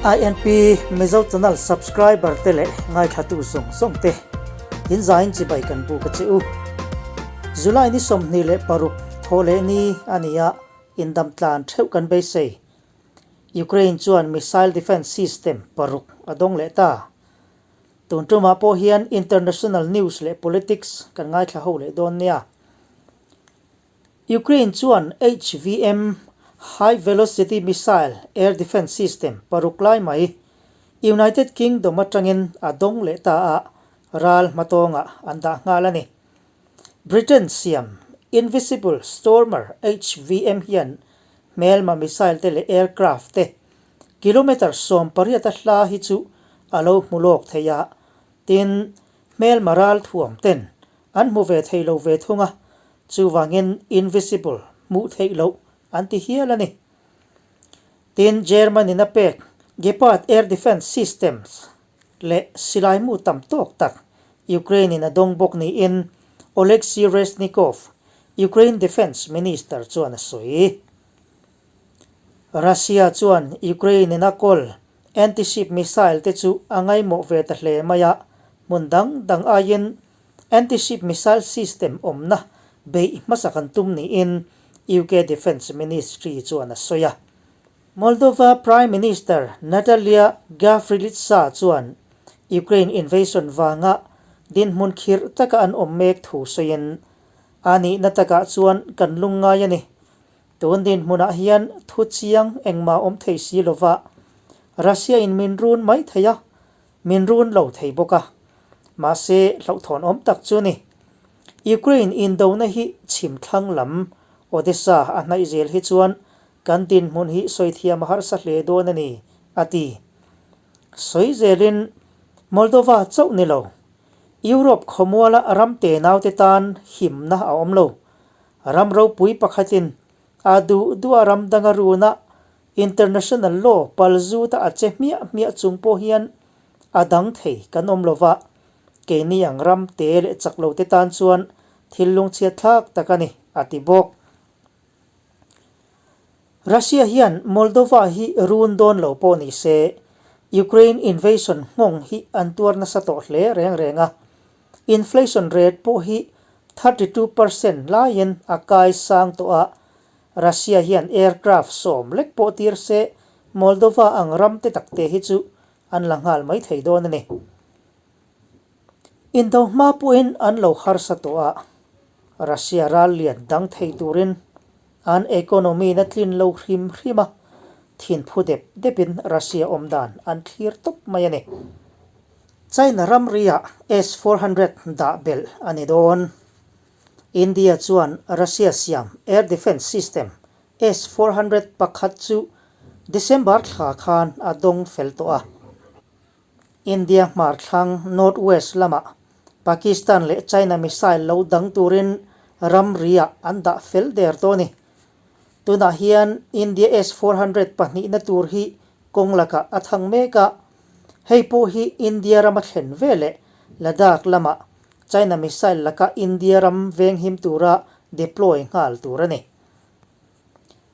INP Mizo Channel subscriber te leh ngaithlatu zawng zawng te in zain chibai kan buk a che u. July ni 26 thawhleh ni a ni a, indam tlan theuh kan beisei. Ukraine chuan missile defence system paruk a dawng leh ta. Tun tumah pawh hian international news leh politics kan ngaithla ho leh dawn nia. Ukraine chuan HVM, High Velocity Missile, air defence system paruk lai mai United Kingdom atangin a dawng leh ta a, ral hmatawngah an dah nghal a ni. Britain siam Invisible Stormer HVM hian hmelma missile te leh aircraft te kilometre 18 a hla hi chu a lo hmu lawk thei a, tin, hmelma ral thuam ten an hmu ve thei lo ve thung a, chuvangin invisible hmuh theih loh an ti hial a ni. Tin, German in a pek Gepard air defence systems leh silaimu tam tawk tak Ukraine in a dawng bawk niin Oleksiy Reznikov, Ukraine Defence Minister chuan a sawi. Russia chuan Ukraine in a kawl anti-ship missile te chu a ngaihmawh ve ta hle mai a, hmun dang dang aiin anti-ship missile system awmna beih hmasa kan tum niin UK Defence Ministry chuan a sawi a. Moldova Prime Minister Natalia Gavrilitsa chuan Ukraine invasion vanga dinhmun khirh taka an awm mek thu sawiin, A nihna takah chuan kan lungngai a ni. Tun dinhmunah hian thu chiang engmah awm thei si lova, Russia in min run mai thei a, min run lo thei bawk a. Mahse, hlauhthawn awm tak chu ni. Ukraine indona hi chhim thlang lam Odessa a hnaih zel hi chuan kan dinhmun hi sawi thiam a harsa hle dawn a ni, a ti. Sawi zelin Moldova chauh ni lo, Europe khawmuala ram te naute tan himna a awm lo. Ram ropui pakhatin a duh duh a ram danga runa international law pal zuta a che hmiah hmiah chung pawh hian a dang thei kan awm lo va, keini ang ram te leh chak lo te tan chuan thil lungchhiat thlak tak a ni, a ti bawk. Russia hian Moldova hi run dawn lo pawh ni se, Ukraine invasion nghawng hi an tuar nasa tawh hle reng reng a. Inflation rate pawh hi 32% laiin a kai sang tawh a, Russia hian aircraft sawm lek pawh tir se Moldova ang ram te takte hi chu an la nghal mai thei dawn a ni. Indo hma pawhin an lo harsa tawh a, Russia ral lian dang thei turin an economy na tlin lo hrim hrim a, thinphu dep depin Russia awm dan an thlir tawp mai a ni. China ramriah S-400 dah belh a ni dawn. India chuan Russia siam air defence system S-400 pakhat chu December thla khan a dawng fel tawh a. India hmar thlang North West lamah Pakistan leh China missile lo dang turin ramriah an dah fel der tawh a ni. Tunah hian India S-400 pahnihna tur hi kawng lakah a thang mek a, hei pawh hi India rama thlen veleh Ladakh lamah China missile laka India ram venghim tura deploy nghal tur a ni.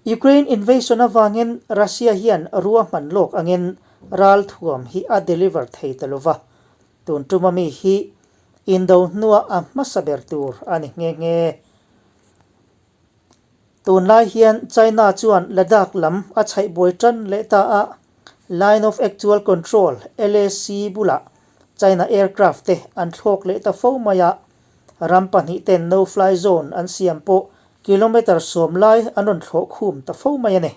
Ukraine invasion avangin Russia hian ruahman lawk angin ralthuam hi a deliver thei ta lova, tun tuma mi hi indo hnuah a hmasa ber tur a ni nghe nghe. Tunlai hian China chuan Ladakh lam a chhaih buai tan leh ta a, Line of Actual Control, LAC, bulah China aircraft te an thlawk leh ta fo mai a, ram pahnih ten no fly zone an siam pawh Kilometre 10 lai an rawn thlawh khum ta fo mai a ni.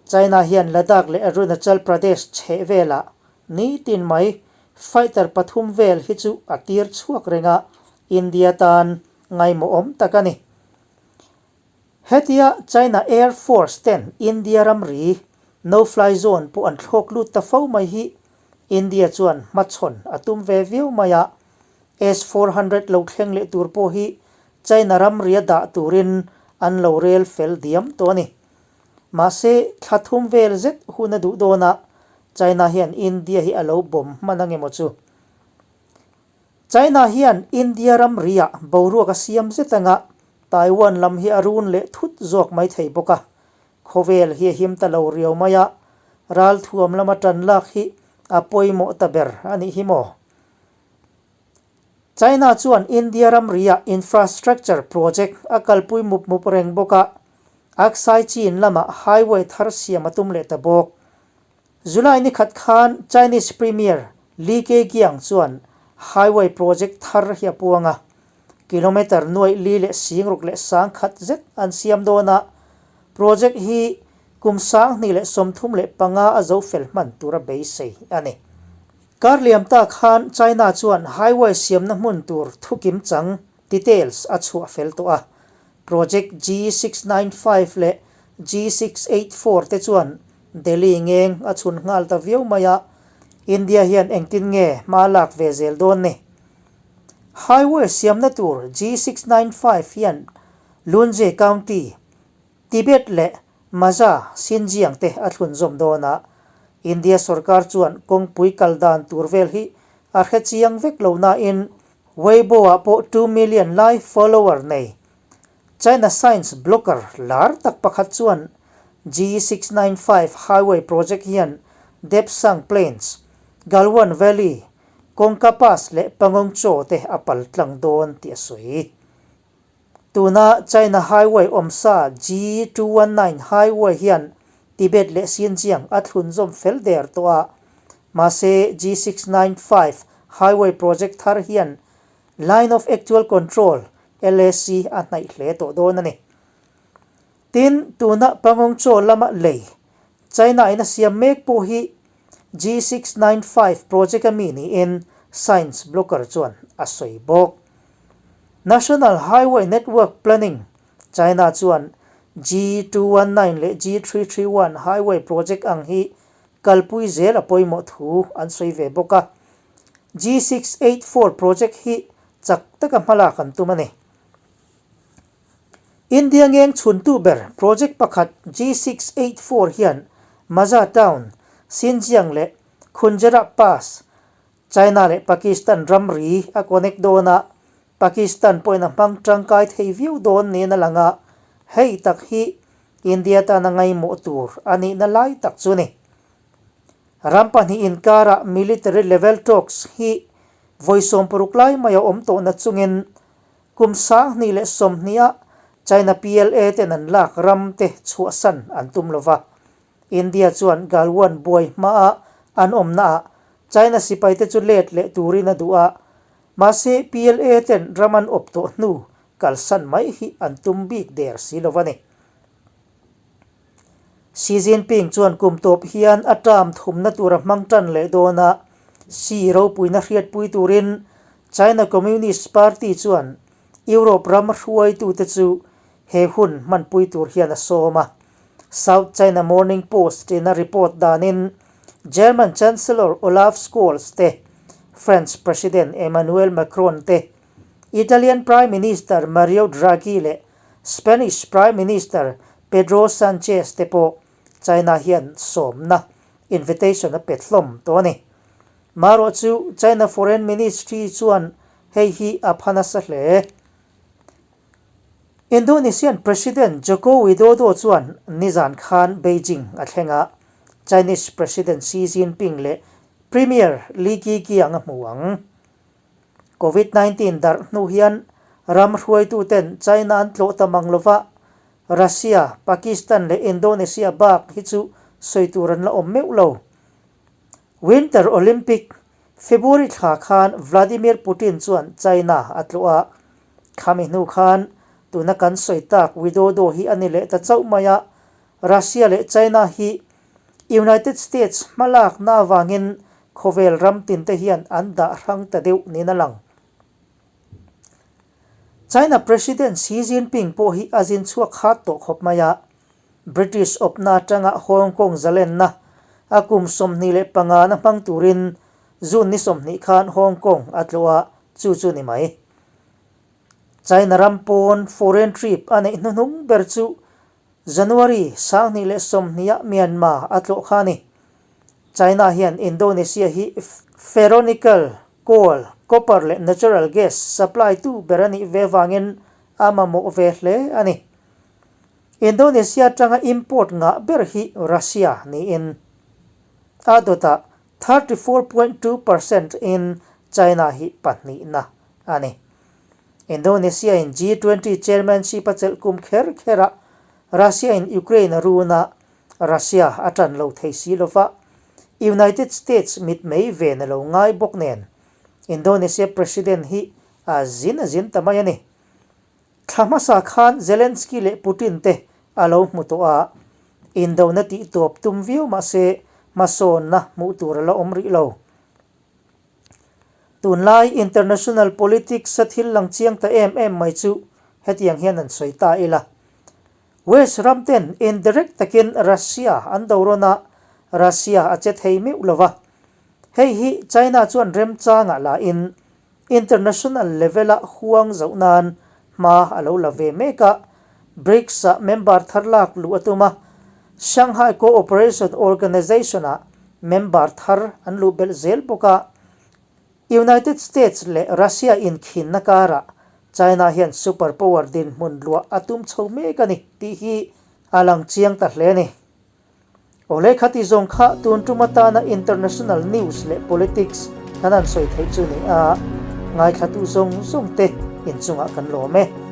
China hian Ladakh leh Arunachal Pradesh chheh velah nitin mai fighter pathum vel hi chu a tir chhuak reng a, India tan ngaimawhawm tak a ni. Hetia China Air Force ten India ramri no fly zone pawh an thlawk lut ta fo mai hi India chuan hmachhawn a tum ve viau mai a, S-400 lo thleng leh tur pawh hi China ramria dah turin an lo rel fel diam tawh a ni. Mahse, thla thum vel zet hun a duh dawn a, China hian India hi a lo bawm hman ang emaw chu. China hian India ramriah boruak a siam zet anga Taiwan lam hi a run leh thut zawk mai thei bawk a, khawvel hi a him ta lo riau mai a, Ralthuam lama tan lak hi a pawimawh ta ber a nih hi maw? China chuan India ramriah infrastructure project a kalpui mup mup reng bawk a, Aksai Chin lamah highway thar siam a tum leh ta bawk. July ni khat khan Chinese Premier Li Keqiang chuan highway project thar hi a puang a, kilometre nuaih li leh singruk leh sangkhat zet an siam dawn a, project hi kum 2035 a zo fel hman tura beisei a ni. Kar liam ta khan China chuan highway siamna hmun tur thukim chang, details, a chhuah fel tawh a. Project G695 leh G684 te chuan Delhi ngeng a chhun nghal ta viau mai a, India hian engtin nge hma lak ve zel dawn ni? Highway siamna tur G695 hian Lunze County, Tibet leh Maza, Xinjiang te a thlunzawm dawn a, India sorkar chuan kawngpui kal dan tur vel hi a hre chiang vek lo nain Weibo-ah pawh 2 million lai follower nei China science blogger lar tak pakhat chuan G695 highway project hian Depsang Plains, Galwan Valley, Kongka Pass leh Pangong Tso te a pal tlang dawn tih a sawi. Tuna China highway awmsa G219 highway hian Tibet leh Xinjiang a thlunzawm fel der tawh a, mahse G695 highway project thar hian Line of Actual Control, LAC, a hnaih hle tawh dawn a ni. Tin, tuna Pangong Tso lama lei China in a siam mek pawh hi G695 project a mi niin Science Blogger chuan a sawi bawk. National Highway Network Planning, China chuan G219 leh G331 highway project ang hi kalpui zel a pawimawh thu an sawi ve bawk a. G684 project hi chak taka hmalak an tum a ni. India ngeng chhuntu ber project pakhat G684 hian Maza Town, Xinjiang leh Khunjerab Pass, China leh Pakistan ramri a connect dawn a, Pakistan pawhin a hmang tangkai thei viau dawn niin a lang a, hei tak hi India tana ngaimawh tur a nihna lai tak chu a ni. Ram pahnih inkarah military level talks hi vawi 60 lai mai a awm tawhna chungin Kum 2020-ah China PLA ten an lak ram te chhuahsan an tum lova. India chuan Galwan buai hmaa an awmnaah China sipaite chu let leh turin a duh a, mahse PLA ten ram an awp tawh hnu kalsan mai hi an tum bik der si lo a ni. Xi Jinping chuan kum tawp hian a term thumna tur a hmang tan leh dawn a, Xi ropuina hriatpui turin China Communist Party chuan Europe ram hruaitute chu he hun hmanpui tur hian a sawm a. South China Morning Post in a report danin German Chancellor Olaf Scholz te, French President Emmanuel Macron te, Italian Prime Minister Mario Draghi leh Spanish Prime Minister Pedro Sanchez te pawh China hian sawmna, invitation, a pe hlawm tawh a ni. Marawh chu China Foreign Ministry chuan hei hi a pha nasa hle. Indonesian President Joko Widodo chuan nizan khan Beijing a thleng a, Chinese President Xi Jinping leh Premier Li Keqiang a hmu ang. Covid 19 darh hnu hian ram hruaituten China an tlawh ta mang lova, Russia, Pakistan leh Indonesia bak hi chu sawi tur an la awm meuh lo. Winter Olympic, February thla khan Vladimir Putin chuan China a tlawh a, khami hnu khan tuna kan sawi tak Widodo hi a ni leh ta chauh mai a, Russia leh China hi United States hmalakna avangin khawvel ram tinte hian an dah hrang ta deuh niin a lang. China President Xi Jinping pawh hi a zin chhuak khat tawh khawp mai a, British awpna atanga Hong Kong zalenna a kum 25 na hmang turin June ni 20 khan Hong Kong a tlawh a, chu chu ni mai. China ram pawn foreign trip a neih hnuhnung ber chu January 2020 ah Myanmar a tlawh kha a ni. China hian Indonesia hi ferronickel, coal, copper leh natural gas supply tu ber a nih ve vangin a mamawh ve hle a ni. Indonesia atanga import ngah ber hi Russia niin. A dawtah 34.2 percent in China hi pahnihna a ni. Indonesia in G20 chairmanship a chelh kum kher kher a, Russia in Ukraine a run a, Russia a tan lo thei si lova, United States mitmei ven a lo ngai bawk nen Indonesia President hi a zin a zin ta mai a ni. Thla hmasa khan Zelensky leh Putin te a lo hmu tawh a, indona tih tawp tum viau mahse hmasawnna hmuh tur a la awm rih lo. Tunlai international politics a thil lang chiang ta em em mai chu hetiang hian an sawi ta ila. West ram ten indirect takin Russia an do rawn a, Russia a che thei meuh lo va. Hei hi China chuan remchangah la in International level-a huang zoh nan hma a lo la ve mek a, BRICS-ah member thar lak luh a tum a, Shanghai Cooperation Organization-ah member thar an luh belh zel bawk a. United States leh Russia inkhinna karah China hian super power dinhmun luah a tum chho mek a ni tih hi a lang chiang ta hle a ni. Awle khati zawng kha tun tum atana international news leh politics kan han sawi theih chu ni a, ngaithlatu zawng zawng te inchungah kan lawm e.